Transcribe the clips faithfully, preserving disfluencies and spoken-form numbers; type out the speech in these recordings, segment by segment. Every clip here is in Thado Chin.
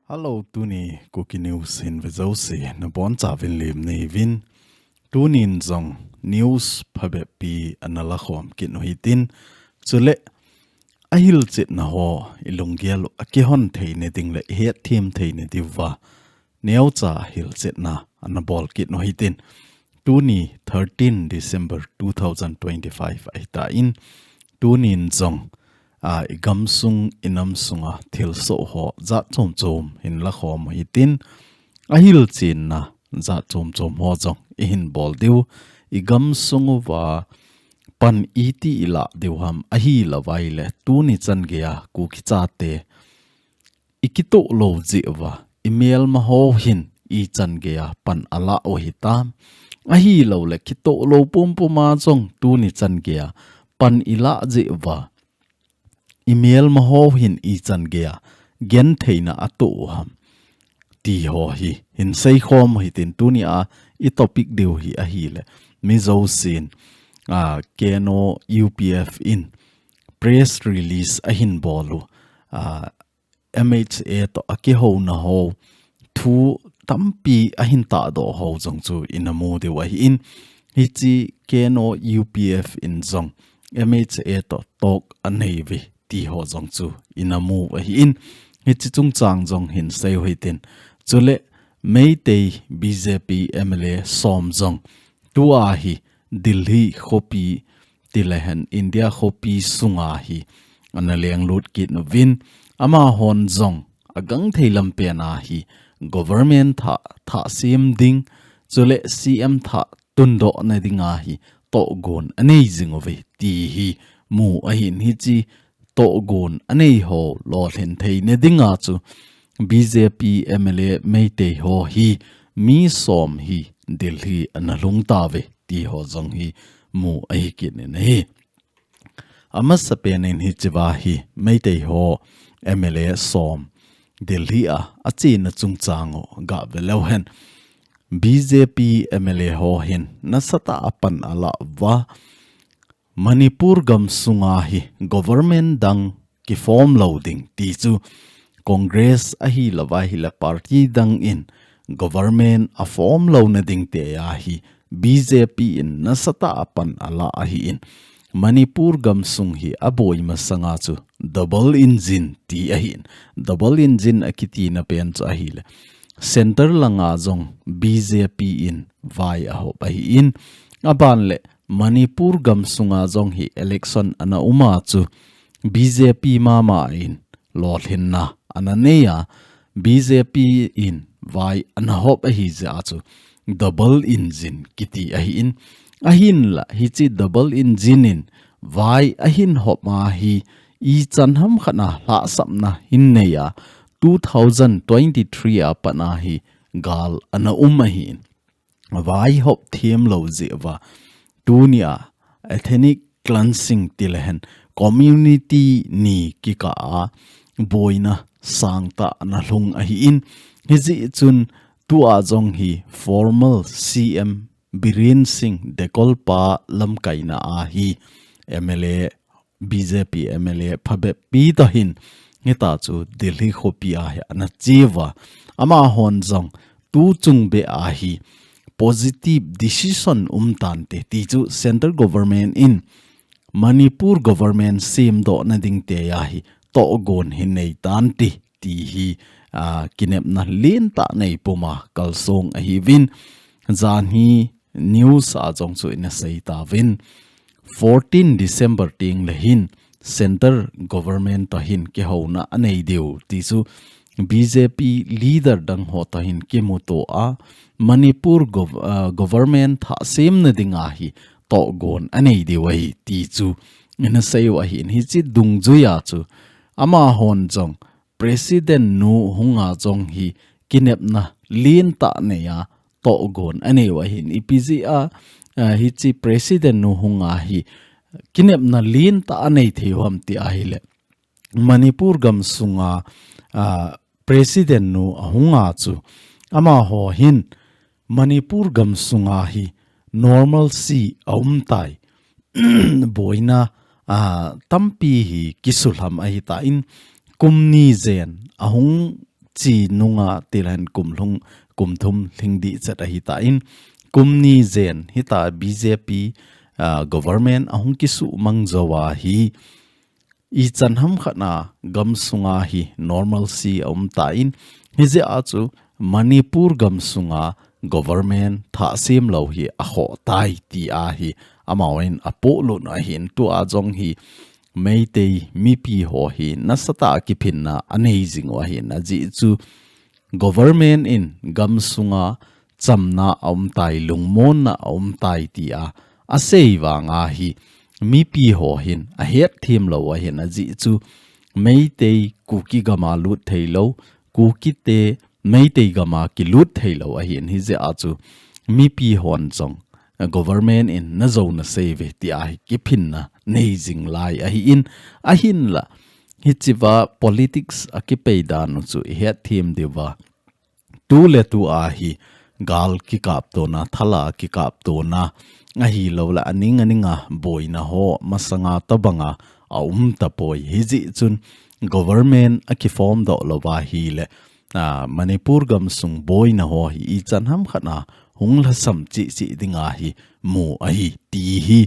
Hello, tuni Kuki News hin ve jouse, nabon chauvin lim nei uvin. Tunin jong news phabep pi ana lakhom kit u hitin. Chule, ahilchetna ho, ilunggel u akihon theina ding le, ihet them theina diuva. Neocha hilchetna ana bol kit u hitin. Tuni thirteen December two thousand twenty-five ahitan. Tunin jong, a, igamsung, inamsunga thilsoh ho jat chom chom hin lakhom u hitin. Ahilchetna jat chom chom ho jong ihin bol diu. Igamsung uva pan iti ilah diu ham, ahilouva ahile tuni chan geiya Kuki chate ikitoh lou jeh uva, imelma ho hin ichan geiya pan alah u hitam. Ahilouleh kitoh lou pumpuma jong tuni chan geiya pan ilah jeh uva, imelma ho hin ichan geiya gentheina atoh u ham, ti ho hi hin seikhom u hitin. Tunia itopic diu hi ahile, mi jousen, a, K N O U P F in press release ahin bol u, a, M H A toh akihouna ho, thu tampi ahin tahdoh ho jong chu ina mu diu ahin, hiche K N O U P F in jong M H A toh talk anei uve ti ho jong chu ina mu u ahin, hiche chungchang jong hin sei u hitin. Chule Meitei B J P M L A som jong tua hi Delhi khopi tilehen India khopi sunga hi ana lenglut kit uvin, amahon jong agangthei lampen a hi government thah, thah sem ding, chule C M thah tundoh na dinga hi tohgon anei jing uve ti hi mu ahin, hiche tohgon anei ho lolhin theina dinga chu B J P M L A Meitei ho hi mi som hi Delhi ana lhung tauve ti ho jong hi mu ahi kit in ahi. Amasapen in hichea hi Meitei ho M L A som Delhi a achena chungchang u gah ve leu hen, B J P M L A ho hin nasatah a pan alah uva, Manipur gamsunga hi government dang kiform lou ding ti chu Congress ahilouva ahile party dang in government a form louna ding tia hi B J P in nasatah a pan alah ahin, Manipur gamsung hi aboi masanga chu double engine ti ahin. Double engine akitina pen chu ahile, center langa jong B J P in vai ahop ahin, aban le Manipur gamsunga jong hi election ana um a chu B J P mama in lolhinna ana nei a, B J P in vai ana hop ahi jeh a chu double engine kiti ahin. Ahinla hiche double engine in vai ahin hop a hi ichan ham khat a lhahsamna hin nei a, two thousand twenty-three a pat a hi gal ana um ahin. Vaihop themlou jeh uva, tunia ethnic cleansing tilehen community ni kikah a boina sangtah ana lhung ahin, hijeh chun tua jong hi former C M Biren Singh Dekol pa lamkaina a hi M L A B J P M L A phabep pi toh hin, hita chu Delhi khopi a hi ana che uva. Amahon jong tu chung beh a hi positive decision um tante ti chu Central Government in Manipur Government semdoh na ding tia hi tohgon hi nei tante ti hi, a, kinepna lentah nei puma kalsong ahiuvin. Janhi news a jong chu ina sei tauvin, fourteen December teng le hin Central Government toh hin kihouna anei diu ti chu B J P leader dang ho toh hin kimuto a, Manipur gov-, ah, government thah semna dinga hi tohgon anei diu ahi ti chu ina sei u ahin, hiche dungjuia chu amahon jong President nu hunga jong hi kinepna lentah nei a tohgon anei u ahin, ipi jeh a, ah, hiche President nu hunga hi kinepna lentah anei thei u ham ti ahile, Manipur gamsunga, ah, President nu ahunga chu amaho hin Manipur gamsunga hi normalcy aum tai, boina, a, tampi hi kisuhlham ahitan, kum ni jen ahung chi nunga tilhen kum lhung, kum thum lhing dih chet ahitan, kum ni jen hita B J P, a, government ahung kisuhmang jou a hi, ichan hamkhat a gamsunga hi normalcy aumtan, hijeh a chu Manipur gamsunga government thah semlou hi akhoh tai tia hi amahon apohlut u ahin, tua jong hi Meitei mipi ho hi nasatah a kiphinna anei jing u ahin, ajeh chu government in gamsunga chamna aumtai, lungmonna aumtai tia asei vanga hi mipi ho hin ahetthem lou u ahin, ajeh chu Meitei Kuki gama lut theilou, Kuki te Meitei gama kilut theilou ahin, hijeh a chu mipi hon jong government in najou nasei uve tia hi kiphinna nei jing lai ahin, ahinla hichea politics akipei dan u chu ihetthem diuva, tuletua hi gal kikaptona, thala kikaptona ahilouleh aning aninga boina ho masanga tobanga aum tapoi. Hijeh chun government akiform doh louva ahileh, a, Manipur gamsung boina ho hi ichan hamkhat a hung lhasam cheh cheh dinga hi mu ahi ti hi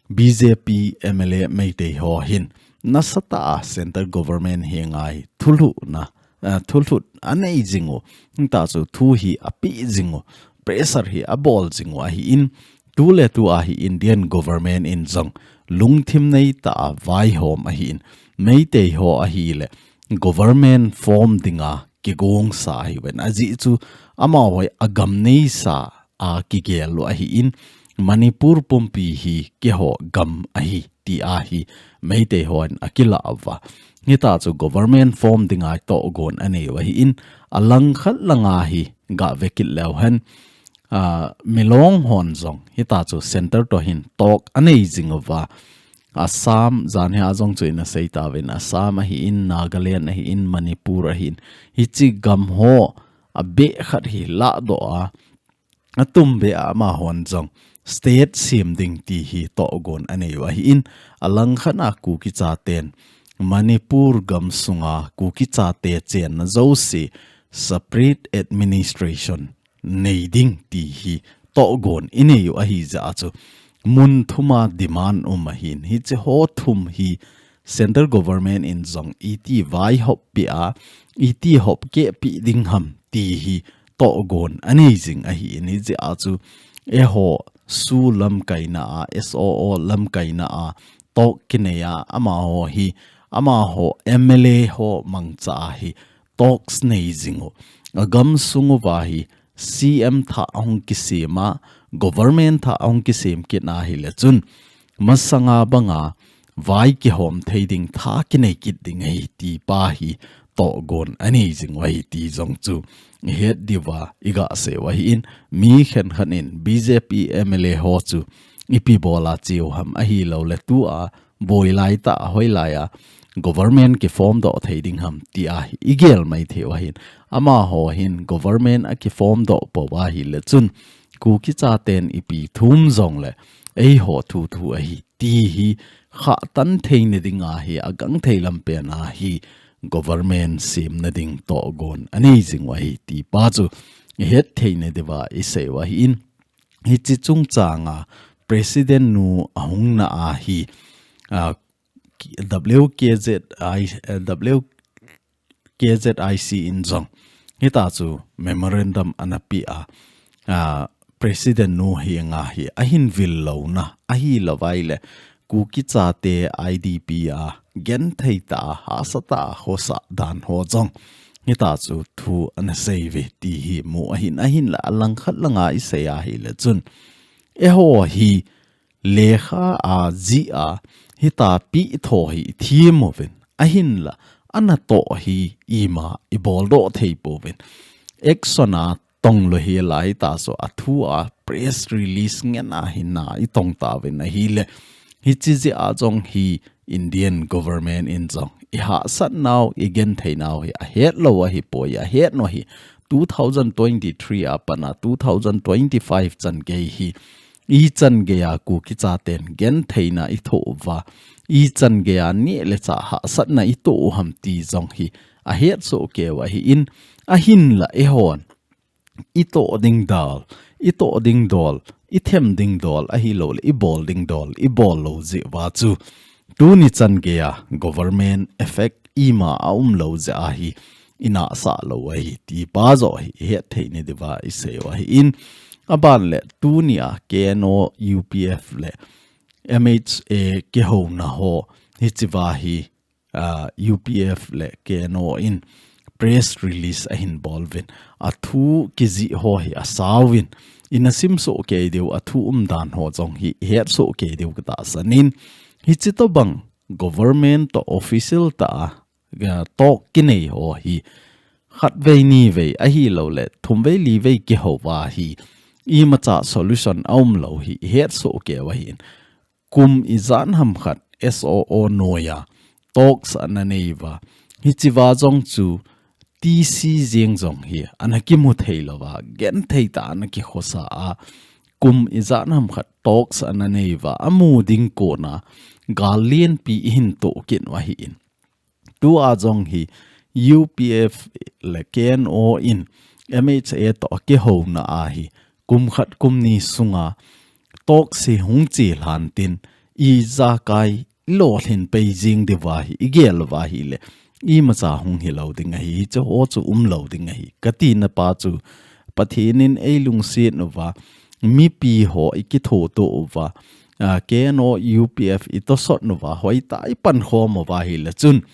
B J P M L A Meitei ho hin nasatah a central government henga hi thulhuhna, a, thulhut anei jing u, hita chu thu hi ape jing u, pressure hi abol jing u ahin, tuletua hi Indian government in jong lungthim neitah a vaihom ahin, Meitei ho ahileh government form dinga kigongsa ahiuvin, ajeh chu amaho hi agam neisa a kigel u ahin, Manipur pumpi hi keiho gam ahi tia hi Meitei hon akilah uva, hita chu government form dinga tohgon anei u ahin, alangkhat langa hi gave kit leu hen, a, Milong hon jong hita chu centre toh hin talk anei jing uva, Assam, janhia jong chu ina sei tauvin, Assam ahin, Nagaland ahin, Manipur ahin, hiche gam ho abeh khat hi ladoh a, atumbeh a amahon jong state sem ding ti hi tohgon anei u ahin, alangkhat a Kuki chaten Manipur gamsunga Kuki chate chenna jouse separate administration nei ding ti hi tohgon inei u ahijeh a chu mun thuma demand um ahin, hiche ho thum hi central government in jong iti vaihop peh a, iti hopkeh peh ding ham ti hi tohgon anei jing ahin, hijeh a chu eiho SoO lamkaina a, S O O lamkaina a talk kinei a, amaho hi, amaho M L A ho mangcha a hi talks nei jing u, agamsung uva hi C M thah ahung kisem a, government thah ahung kisem kit ahileh chun, masanga banga vai kihom thei ding tha kinei kit ding ahi ti pa hi tohgon anei jing u ahi ti jong chu ihet diuva iga sei u ahin, mi khenkhat in B J P M L A ho chu ipi bol a cheu ham ahilouleh tua boilai tah a hoilai a government kiform doh thei ding ham tia hi igel mai thei u ahin, amaho hin government akiform doh pou ahileh chun Kuki chaten ipi thum jongleh eiho thu thu ahi ti hi khahtan theina dinga hi agangthei lampen a hi government semna ding tohgon anei jing u ahi ti pa chu ihet theina diuva isei u ahin, hiche chungchanga President nu ahungna a hi, a, W K Z I, eh, W K Z I C in jong hita chu memorandum ana pe a, a, President nu henga hi ahin vil louna ahilouva ahileh Kuki chate I D P a genthei tah a, hahsa tah a khosa dan ho jong hita chu thu ana sei uve ti hi mu ahin, ahinla alangkhat langa isei ahileh chun, eiho hi lekha a jih a hita pi tho hi ithem uvin, ahinla anatoh hi ima ibol doh thei pouvin. Action a tong lou hi lai ta so a thu a press release ngen a hina itong tauvin ahileh, hiche jeh a jong hi Indian government in jong ihahsat nau, igenthei nau hi ahet lou ahipoi, ahet nau hi two thousand twenty-three a pat a two thousand twenty-five chan gei hi ichan geiya Kuki chaten gentheina itoh uva, ichan geiya neh le chah hahsatna itoh u ham ti jong hi ahetsoh keu ahin, ahinla eihon itoh ding dol, itoh ding dol, ithem ding dol, ahilouleh ibol ding dol ibol lou jeh uva chu tuni chan geiya government effect ima aumlou jeh ahi inahsah lou ahi ti pa joh hi ihet thei nadiuva isei u ahin, aban le tunia K N O, U P F le M H A kihouna ho hichea hi, ah, U P F le K N O in press release ahin bol uvin, athu kijih ho hi asao uvin, ina simsoh kei diu, athu umdan ho jong hi ihetsoh kei diu katahsan in, hiche tobang government toh official tah a, ah, talk kinei ho hi khatvei nivei ahilouleh thumvei livei kihou uva hi imacha solution aumlou hi ihetsoh keu ahin, kum ijat ham khat S O O noiya talks ana nei uva, hichea jong chu T C jeng jong hi ana kimu thei louva, genthei tah a ana kikhosa a, kum ijat ham khat talks ana nei uva, amu ding kona gal lienpi ihin toh kit u ahin, tua jong hi U P F le K N O in M H A toh akihouna a hi kum khat kum ni sunga talks hi hung chelhan tin, ijakai ilolhin pei jing diuva hi igel uva ahile imacha hung hilou ding ahi, hiche ho chu umlou ding ahi. Katina pa chu Pathen in eilungset uva, mipi ho ikithoto uva, ah, K N O U P F itosot uva, hoitah a ipankhom uva ahile chun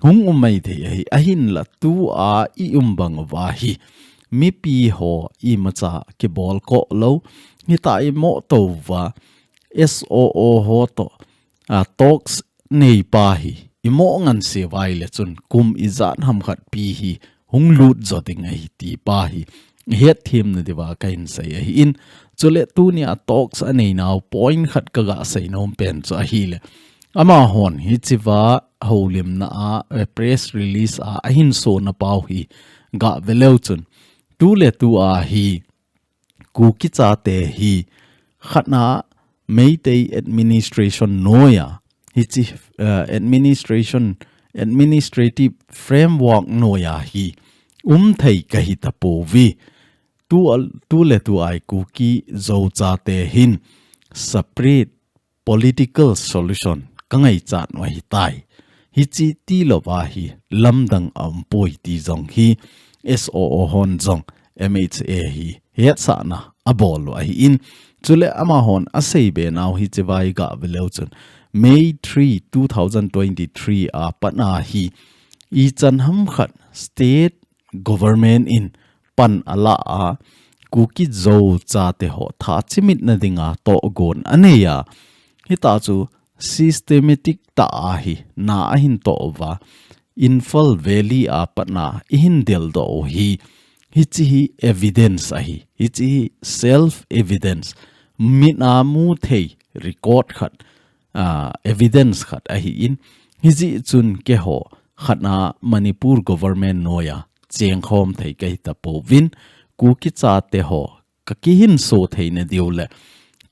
hung um maithei ahi, ahinla tua ium bang uva hi mipi ho imacha kibolkoh lou, hitia imoh tou uva, S O O ho toh, ah, talks nei pa hi imoh nganse uva ahile chun kum ijat ham khat pi hi hung lut jo ding ahi ti pa hi hetthem nadiuva kahin sei ahin, chule tunia talks anei nau point khat kaga sei nom pen chu ahile, amahon hichea houlimna a, eh, press release a ahin sona pau hi gave leu chun, tuletua hi Kuki chate hi khatna Meitei administration noiya, hiche, eh, administration, administrative framework noiya hi umthei kahi tapouve. Tu al-, tuletua hi Kuki Zo chate hin separate political solution kangaichat u ahitai. Hiche tilouva hi lamdang aumpoi ti jong hi S O O hon jong M H A hi hetsahna abol u ahin, chule amahon aseibe nau hichea hi gave leu chun May three, two thousand twenty-three a pat a hi ichan ham khat state government in pan ala a, Kuki Zo chate ho tha chimitna dinga tohgon anei a, hitia chu systematic tah a hi na ahin toh uva, Imphal Valley a pat a ihin deldoh u hi, hiche hi evidence ahi, hiche hi self evidence, mit a mu thei record khat, ah, evidence khat ahin, hijeh chun keiho khatna Manipur government noiya chengkhom thei kahi tapouvin, Kuki chate ho kakihinso theina diu le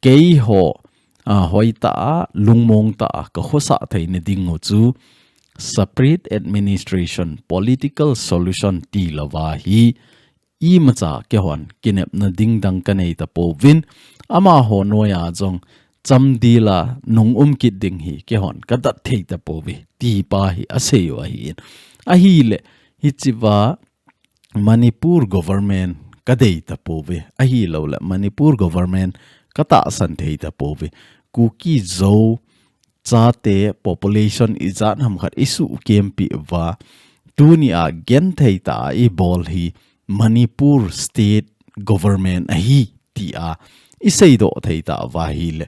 keiho, ah, hoitah a, lungmong tah a kakhosah theina ding u chu separate administration, political solution tilouva hi imacha keihon kinepna ding dang kanei tapouvin, amaho noiya jong chamdel a nung um kit ding hi keihon kadat thei tapouve, ti pa hi asei u ahin. Ahile, hichea Manipur government kadei tapouve, ahilouleh Manipur government katahsan thei tapouve. Kuki Zo chate population ijat ham khat isuhkempi uva, tunia genthei tah a ibol hi Manipur state government ahi tia iseidoh thei tauva ahile,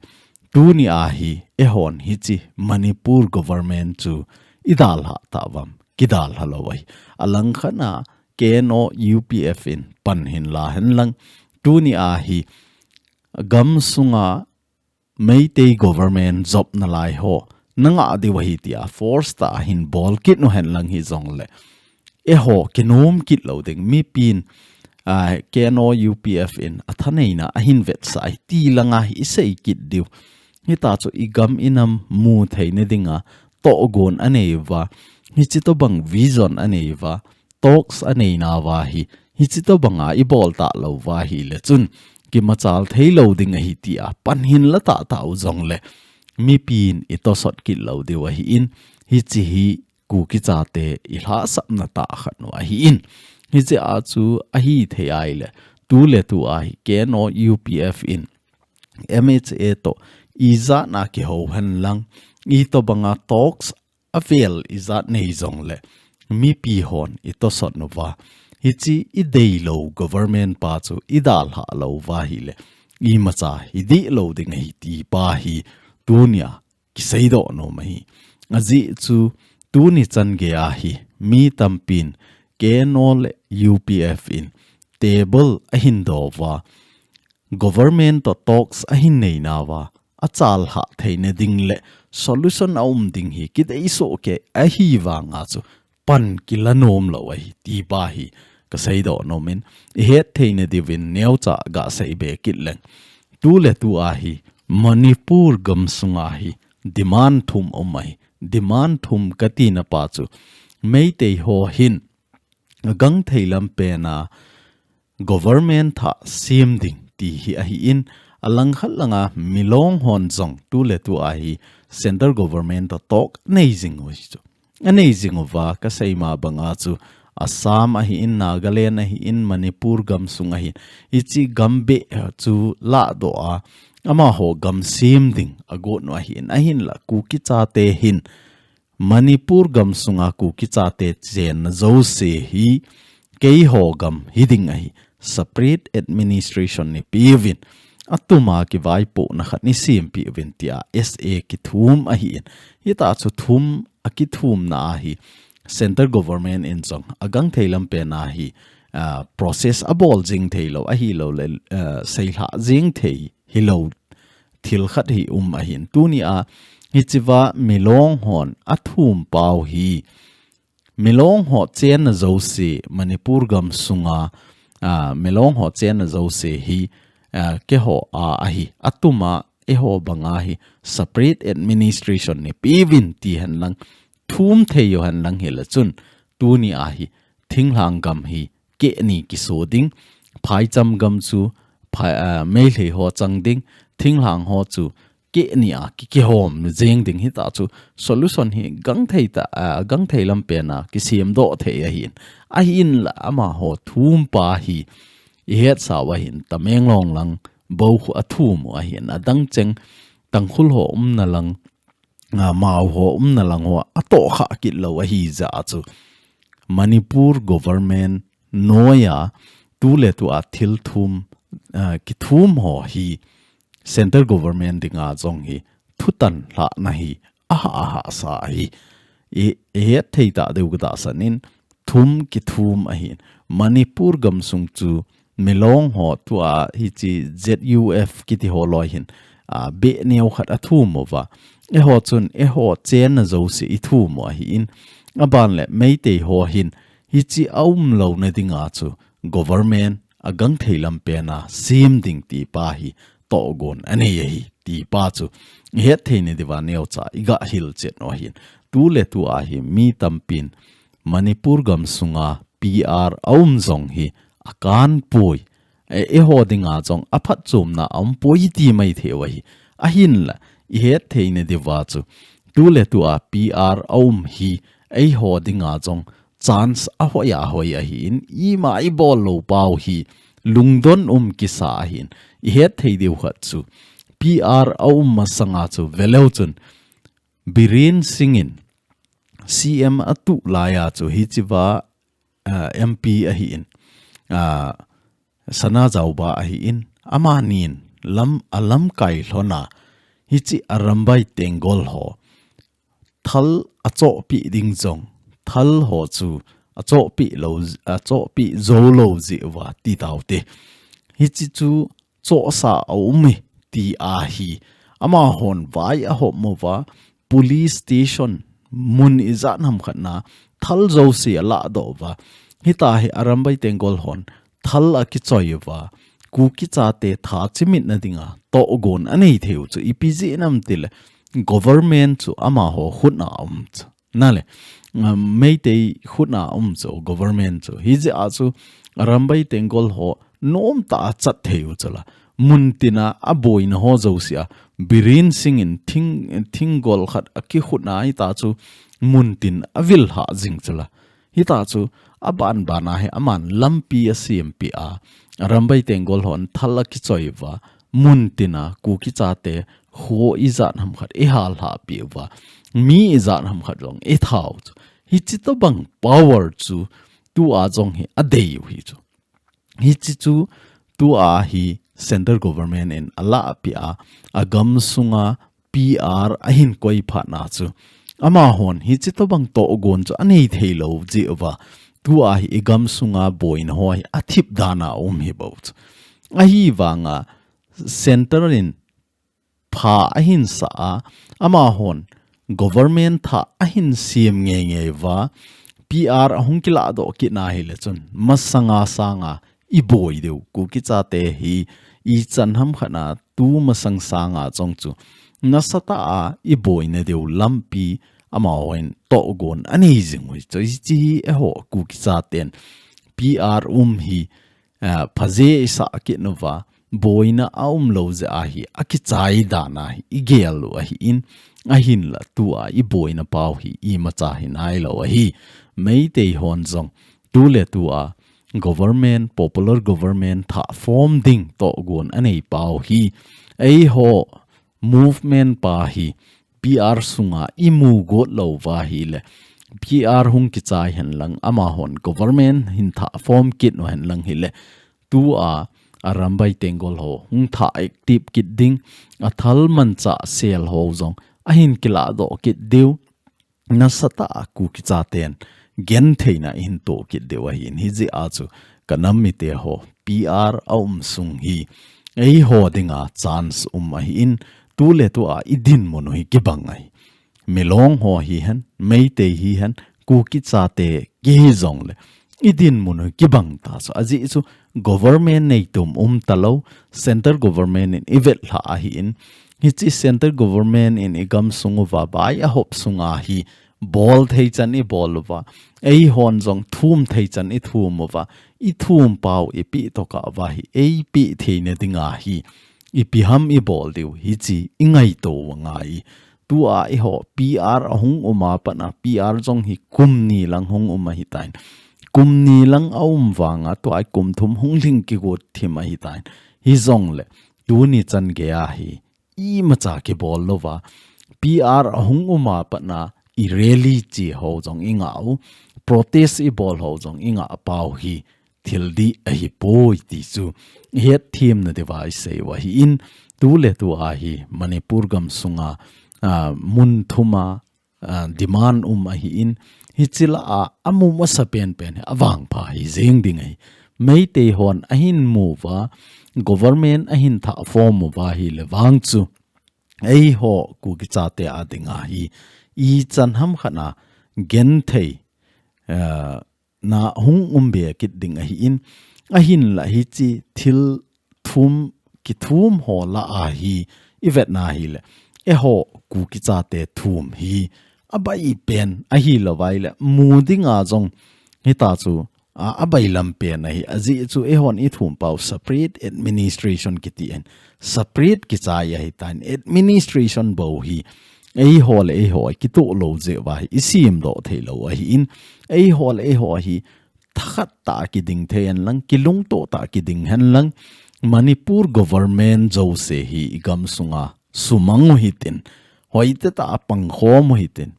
tunia hi eihon hiche Manipur government chu idalhah tauvam, kidalha lou ahi. Alangkhat a K N O U P F in pan hin la henlang, tunia hi gamsunga Meitei government jop nalai ho nangah diu ahi tia force tah a hin bol kit u henlang hijongle, eiho kinom kit lou ding, mipin a, K N O U P F in a thaneina a hin vetsah ahi ti langa hi i sei kit diu. Hita chu i gam i nam mu theina dinga tohgon a nei uva, hichi tobang vision a nei uva, talks a nei nauva hi, hichi tobanga i bol talou uva ahile chun kimachal thei lou ding ahi tia pan hin la tahtah u jongle mipin i tosot kit lou diu ahin, hichi hi Kuki chate i lhahsamna tah khat u ahin. Hichia chu ahithei ahile, tuletu a hi K N O U P F in M H A toh ijat a kihou henlang, itobanga talks avel ijat nei jongle mipi hon i tosot uva, hichi i deilou government pa chu i dalhah lou uva ahile, imacha hi dih lou ding ahi ti pa hi tunia kiseidoh nom ahi. Ajeh chu tuni chan geiya hi mi tampin K N O le U P F in table a hin do uva, government toh talks a hin nei nauva, a chalhah theina ding le solution a um ding hi kidei soh kei ahi vanga chu pan kila nom lou ahi ti pa hi ka seidoh nom in, i het theina diuvin neocha ga sei be kit leng. Tuletu a hi Manipur gamsunga hi demand thum um ahi. Demand thum ka tina pa chu Meitei ho hin a gangthei lam pena government thah sem ding ti hi ahin, a langkhat langa Milong hon jong tuletu a hi central government toh talk nei jing u hi chu. A nei jing uva ka sei ma banga chu Assam ahin, Nagaland ahin, Manipur gamsung ahin, hichi gam beh chu lahdoh a, amaho gam sem ding a got u ahin, ahinla Kuki chate hin Manipur gamsunga Kuki chate chenna jouse hi keiho gam hiding ahi, separate administration nei peuvin, atuma kivaipohna khat nei sem peuvin tia S A kithum ahin. Hita chu thum a kithumna a hi central government in jong a gangthei lam pena hi, ah, process a bol jing thei lou, ahilou le, ah, seilhah jing thei hilou thil khat hi um ahin. Tunia hichiva Milong hon a thum pau hi Milong ho chenna jouse Manipur gamsunga, ah, Milong ho chenna jouse hi, ah, keiho a ahi, atuma eiho banga hi separate administration nei peuvin ti henlang, thum thei u henlang hile chun, tunia hi thinglhang gam hi keh ni kiso ding, phaicham gam chu phai, ah, Meitei ho chang ding, thinglhang ho chu keh ni a ki, kihom jeng ding, hita chu solution hi gangthei tah, ah, gangthei lam pena kisem doh thei ahin. Ahinla amaho thum pa hi i hetsau ahin, Tamenglong lang bou khu a thum u ahin, adang cheng Tangkhul ho umna lang, ah, Mao ho umna lang ho a tohkhah kit lou ahi jeh a chu Manipur government noiya tuletu a thil thum, ah, kithum ho hi central government dinga jong hi thutan lhahna hi aha, ahahsa ahi. I, i het thei tah diu ka tahsan in thum kithum ahin. Manipur gamsung chu Milong ho tua hichi Z U F kiti ho loi hin, ah, beh neo khat a thum uva. Eiho chun eiho chenna jouse i thum u ahin. Aban le Meitei ho hin hichi a um louna dinga chu government a gangthei lam pena sem ding ti pa hi tohgon a nei ahi ti pa chu i het theina diuva neocha i ga hilchet u ahin. Tuletu a hi mi tampin Manipur gamsunga P R a um jong hi a kan poi. E, eiho dinga jong a phatchomna a um poi ti mai thei u ahi. Ahinla, i het theina diuva chu tuletu a P R a um hi eiho dinga jong chance a hoi a hoi ahin, ima i bol lou pau hi lungdon um kisa ahin. I het thei diu khat chu P R a um masanga chu veleu chun Biren Singh in C M a tuh laiya chu hichiva, ah, M P ahin, ah, Sanajaoba ahin, amanin lam, a lamkai lhona hichi Arambai Tenggol ho thal a chohpeh ding jong, thal ho chu a chohpeh lou, a chohpeh jou lou jeh uva ti taute. Hichi chu chohsa a um e ti ahi. Amahon vai a hom uva, police station mun ijat ham khat na thal jouse a lahdoh uva. Hita hi Arambai Tenggol hon thal akichoi uva, Kuki chate tha chimitna dinga tohgon anei thei u chu ipi jeh ham itile, government chu amaho khut a um chu. Nale, um, Meitei khut a um chu government chu. Hijeh a chu Arambai Tenggol ho nomtah a chat thei u chu la. Muntina aboina ho jousea, Biren Singh in thing, thinggol khat akikhut a hita chu muntin avil ha jing chu la. Hita chu aban ban a hi aman lampi asempeh a, Arambai Tenggol hon thal akichoi uva, muntina Kuki chate kho ijat ham khat ihal hahpeh uva, mi ijat ham khat jong ithao chu. Hichi tobang power chu tua jong hi adei u hi chu. Hichi chu tua hi central government in alahpeh a, agam sunga P R ahin koi phat na chu, amahon hichi tobang tohgon chu anei thei lou jeh uva, tua hi igam sunga boina ho hi athip dan a um hi bou chu. Ahivanga central in pha ahin sa a, amahon government tha ahin sem ngei ngei uva, P R ahung kiladoh kit na hile chun, masanga sanga iboi diu, Kuki chate hi ichan ham khat a tu masang sanga jong chu nasatah a iboina diu lampi amahon tohgon anei jing u hi chu. Hichi hi eiho Kuki chaten P R um hi, ah, phaje isah kit uva, boina aum lou jeh a hi akichai dan a hi igel u ahin, ahinla tua iboina pau hi imacha hi nailou ahi. Meitei hon jong tuletua government, popular government tha form ding tohgon anei pau hi, eiho movement pa hi P R sunga imu got lou uva hile, P R hung kichai hen lang, amahon government hin tha form kit u hen lang hile, tua Arambai Tenggol ho hung tha active kit ding, athal manchah sel ho jong ahin kiladoh kit diu, nasatah a Kuki chaten gentheina ihin toh kit diu ahin. Hijeh a chu kanam mite ho, P R aum sung hi eiho dinga chance um ahin, tuletua idinmun u hi kibang ahi. Milong ho hihen, Meitei hihen, Kuki chate kihi jongle, idinmun u hi kibang ta chu. Ajeh chu government neitum um talou, central government in ivetlhah ahin, hichi central government in igam sung uva bai ahop sunga hi bol thei chan ibol uva, eihon jong thum thei chan ithum uva, ithum pau ipeh tokah uva hi eipeh theina dinga hi ipi ham ibol diu, hichi ingaito u angai. Tua eiho P R ahung um a pat na, P R jong hi kum ni lang hung um ahitan, kum ni lang aum vanga tua hi kum thum hung lhing kigot thim ahitan, hijongle tuni chan geiya hi imacha kibol louva, P R ahung um a pat na i rally chi ho jong ingah u, protest ibol ho jong ingah pau hi thil dih ahipoi ti chu ihet themna diuva isei u ahin, tuletua hi Manipur gam sunga, ah, mun thuma, ah, demand um ahin, hichi lah a amu masapen pen hi avangpha hi jeng ding ahi. Meitei hon ahin mu uva, government ahin tha form uva hile vang chu, eiho Kuki chate a dinga hi ichan ham khat a genthei, ah, na hung um be kit ding ahin, ahinla hichi thil thum, kithum ho lah a hi ivet na hile, eiho Kuki chate thum hi abai pen ahilou vai le, mu dinga jong hita chu, a, abai lam pen ahi. Ajeh chu eihon ithum pau separate administration kiti in, separate kichai ahitan, administration bou hi eiho le eiho kitoh lou jeh uva hi isemdoh theilou ahin, eiho le eiho hi thakhat tah a kiding thei hen lang, kilungtoh tah a kiding hen lang, Manipur government jouse hi igam sunga sumang u hitin, hoitah tah a pangkhom u hitin,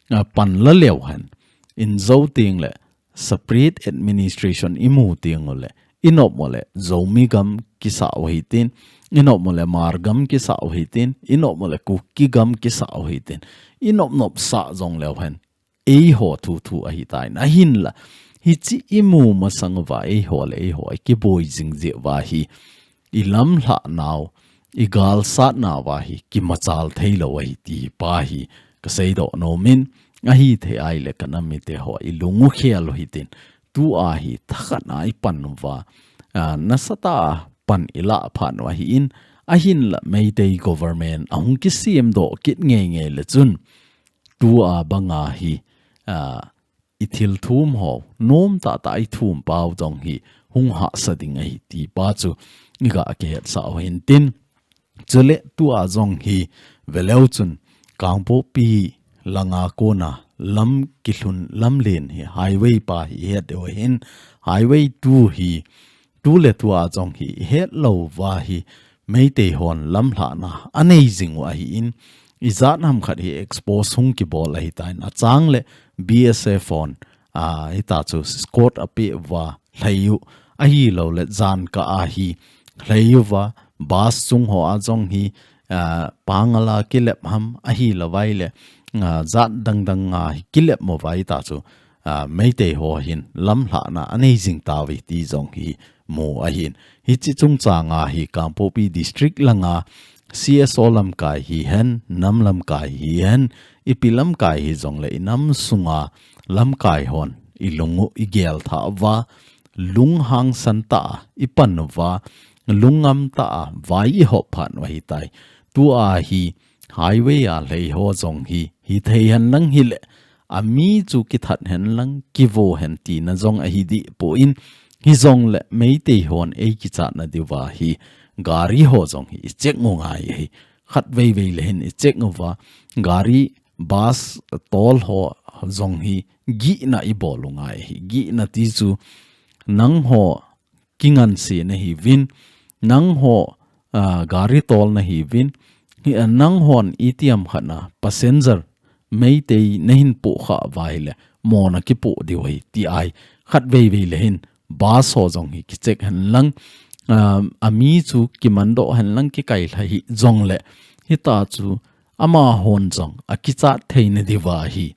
a, panla leu hen, in jou teng le separate administration imu teng u le, inop u le Zomi gam kisah u hitin, inop u le Hmar gam kisah u hitin, inop u le Kuki gam kisah u hitin, inop nop sah jong leu hen, eiho thu thu ahitan, ahinla hichi imu masang uva eiho le eiho kiboi jing jeh uva hi ilamlhah nau, igalsat nauva hi kimachal theilou ahi ti pa hi kaseidoh nomin, ahithei ahile kanam mite ho ilung u khel u hitin, tua hi thakhat a ipan uva, ah, nasatah a pan ilah phat u ahin, ahinla Meitei government ahung kisemdoh kit ngeingei le chun, tua banga hi, ah, i thilthum ho, nomtahtah i thum pau jong hi hung hahsa ding ahi ti pa chu iga kihetsah u hintin. Chule tua jong hi veleu chun Kangpokpi langa kona lam kilhun lamlen hi highway pa hi het u ahin, highway two hi tuletua jong hi ihet louva hi Meitei hon lamlhahna anei jing u ahin, ijat ham khat hi expose hung kibol ahitan, achang le B S F hon, ah, hita chu escort apeh uva lhai u, ahilou le jan kah a hi lhai uva, bus chung ho a jong hi, ah, pangal a kilep ham ahilou vai le, ah, jat dangdang a hi kilep mo vai ta chu, ah, Meitei ho hin lamlhahna anei jing tauve ti jong hi mu ahin. Hiche chungchang a hi Kangpokpi district langa C S O lamkai hihen, nam lamkai hihen, ipi lamkai hijongle inam sunga lamkai hon ilung u igel thah uva, lunghangsan tah a ipan uva, lungngam tah a vai ihop phat u ahitai. Tua hi highway a lhai ho jong hi, hithei hen lang hile, ami chu kithat hen lang, kivo hen tina jong ahi deh poi, hijongle Meitei hon eikichatna diuva hi gari ho jong hi icheck u ngai ahi. Khatvei vei le hin icheck uva, gari bus tol ho jong hi gihna ibol u ngai ahi. Gihna ti chu nangho kingansena hiuvin, nangho, ah, gari tolna hiuvin, hi, ah, nanghon itiham khat na passenger Meitei nahin poh khah uva ahile, mona kipoh diu ahi ti ahi. Khatvei vei le hin bus ho jong hi kicheck hen lang, ah, ami chu kimandoh hen lang kikailha hijongle, hita chu amahon jong akichat theina diuva hi,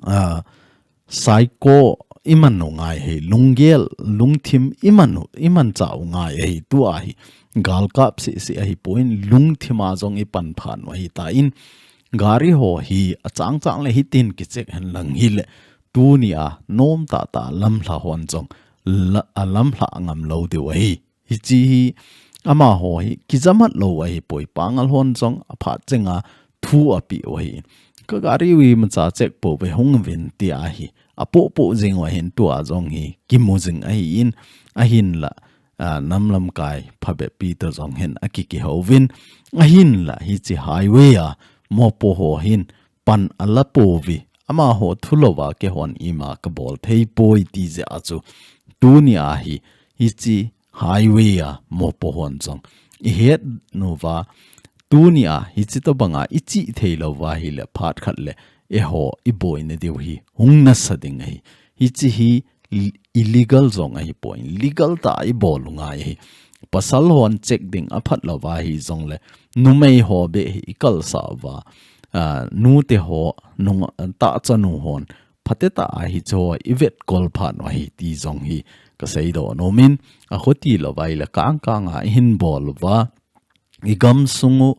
ah, psycho iman u ngai ahi, lunggel, lungthim iman u, imanchah u ngai ahi, tua hi galkap sese ahipoi, lungthim a jong ipan phat u ahitan, gari ho hi achang chang le hitin kicheck hen lang hile, tunia nomtahtah lamlha hon jong la, alamlha ngam lou diu ahi. Hiche hi amaho hi kijamat lou ahipoi, pangal hon jong aphat chenga thu apeh u ahi. Ka gari u imacha check pouve, hung uvin tia hi apoh poh jing u ahin, tua jong hi kimu jing ahin, ahinla, ah, nam lamkai phabep pi toh jong hin akikihouvin, ahinla hiche highway a mopo ho hin pan ala pouve, amaho thu louva keihon ima kabol thei poi ti jeh a chu tunia hi, hiche highway a mopo hon jong ihet uva, tunia hiche tobanga ichih thei louva ahile phat khat le eiho iboina diu hi hung nasa ding ahi. Hiche hi illegal jong ahipoi, legal tah a ibol u ngai ahi. Pasal hon check ding aphat louva hijongle, numei ho beh hi ikalsah uva, ah, nute ho, nung, tahchanu hon phatecha a hiche ho ivetkol phat u ahi ti jong hi kaseidoh nomin, akhuti louva ahile kangkang a ihin bol uva, igamsung u,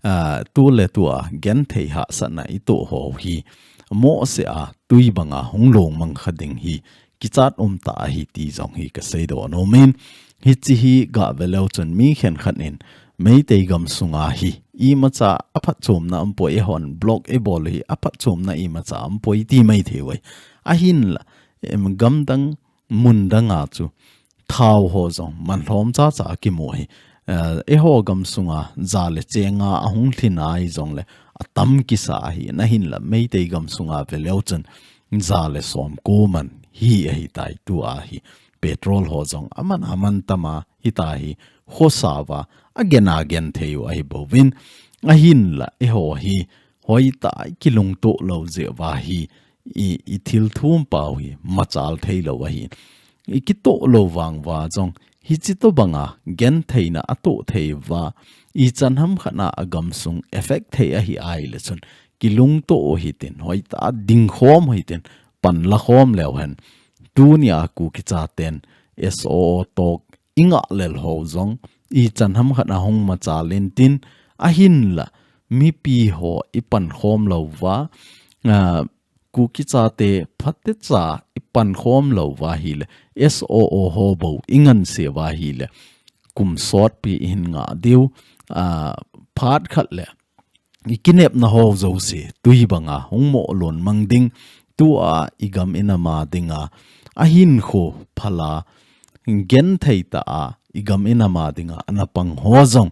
ah, tuletua genthei hahsatna itoh ho hi mohseh a tui banga hung longmang kha ding hi kichat umtah ahi ti jong hi kaseidoh nomin, hiche hi gah veleu chun mi khenkhat in Meitei gamsunga hi imacha aphatchomna umpoi, eihon block eibol u hi aphatchomna imacha umpoi ti maithei uve. Ahinla, em, gamdang mundang a chu thao ho jong manlhom chacha akimu ahi. Eh, eiho gamsunga ja le chenga ahung lhin ahijongle atam kisa ahi. Ahinla Meitei gamsunga veleu chun ja le som ko man hi ahitai, tua hi petrol ho jong aman aman tama hita hi, khosa uva agen agen thei u ahibouvin, ahinla eiho hi hoitah a ikilungtoh lou jeh uva hi, i, ithilthum pau hi machal thei lou ahi. Ikitoh lou vang uva jong hiche tobanga gentheina atoh thei uva, ichan ham khat na agamsung effect thei ahi ahile chun, kilungtoh u hitin, hoitah a dingkhom u hitin, panla khom leu hen. Tunia Kuki chaten S O O talk ingah lel ho jong ichan ham khat na hung machal intin, ahinla mipi ho ipankhom lou uva, ah, Kuki chate phatecha i pankhom lou uva ahile, S O O ho bou i nganse uva ahile, kum sotpi i hin ngah diu, ah, phat khat le i kinepna ho jouse tui banga hung moh lon mang ding, tua i gam i nam a dinga, ahinkho phala genthei tah a i gam i nam a dinga ana pang ho jong,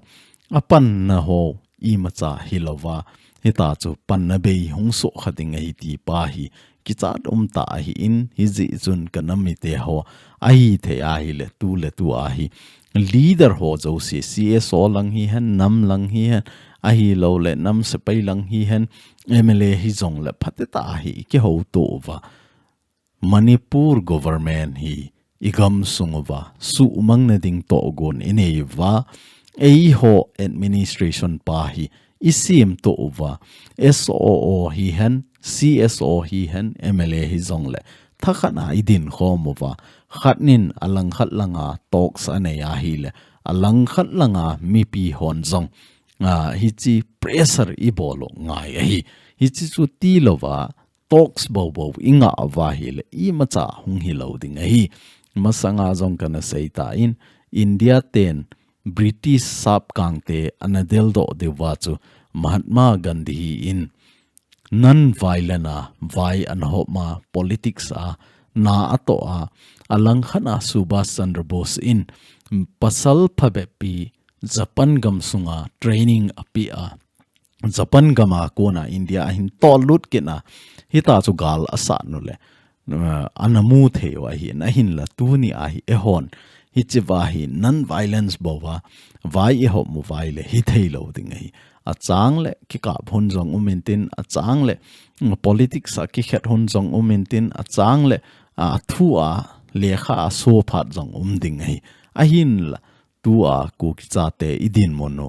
a panna ho imacha hilouva, hita chu panna bei hung soh kha ding ahi ti pa hi kichat um tah ahin, hijeh chun ka nam mite ho, ahithei ahile, tu le tu ahi, leader ho jouse, C S O lang hihen, nam lang hihen, ahilouleh nam sepai lang hihen, M L A hijongle phatecha hi i kihouto uva, Manipur government hi i gamsung uva suhmang na ding tohgon i nei uva, eiho administration pa hi i semto uva, S O O hihen, C S O hihen, M L A hijongle, thakhat a i dinkhom uva, khat nin a langkhat langa talks a nei ahile, a langkhat langa mipi hon jong, ah, hichi pressure i bol u ngai ahi. Hichi chu tilouva, talks boubou i ngah uva ahile, imacha hung hilou ding ahi. Masanga jong kana seitan, India ten British sapkangte ana deldoh diuva chu Mahatma Gandhi hi in non-violent a vai ana hop ma, politics a na atoh a, a langkhat a Subhas Chandra Bose in pasal phabeppi Japan gamsunga training apeh a, Japan gama kona India ahin tolut kit a, hita chu gal asat nule, uh, ana mu thei u ahin, ahinla tuni ahi eihon, hichiva hi non-violence bouva vai i hop uva ahile hithei lou ding ahi. Achangle kikap hun jong um intin, achangle, mm, politics a kikhet hun jong um intin, achangle, a, thu a, lekha a sophat jong um ding ahi. Ahinla, tua Kuki chate i dinmun u,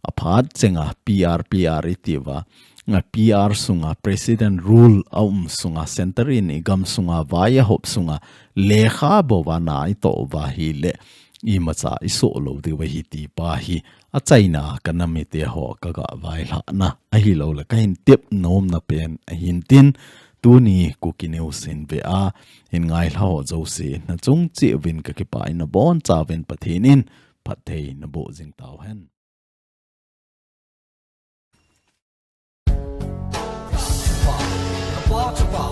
aphat chenga P R, P R i tiuva, a P R sunga President rule a um sunga, center in i gamsunga vai a hop sunga, lekha bouva na i toh uva ahile, imacha i soh lou diu ahi ti pa hi, achaina ka nam mite ho ka ga vailhahna ahilouleh ka hin tep nomna pen ahin tin, tuni Kuki News hin ve a, hin ngailha ho jouse na chung cheh uvin ka kipah in, na bonchauvin Pathen in phatthei naboh jing tauhen. Chapa,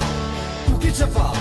Kuki Chapa,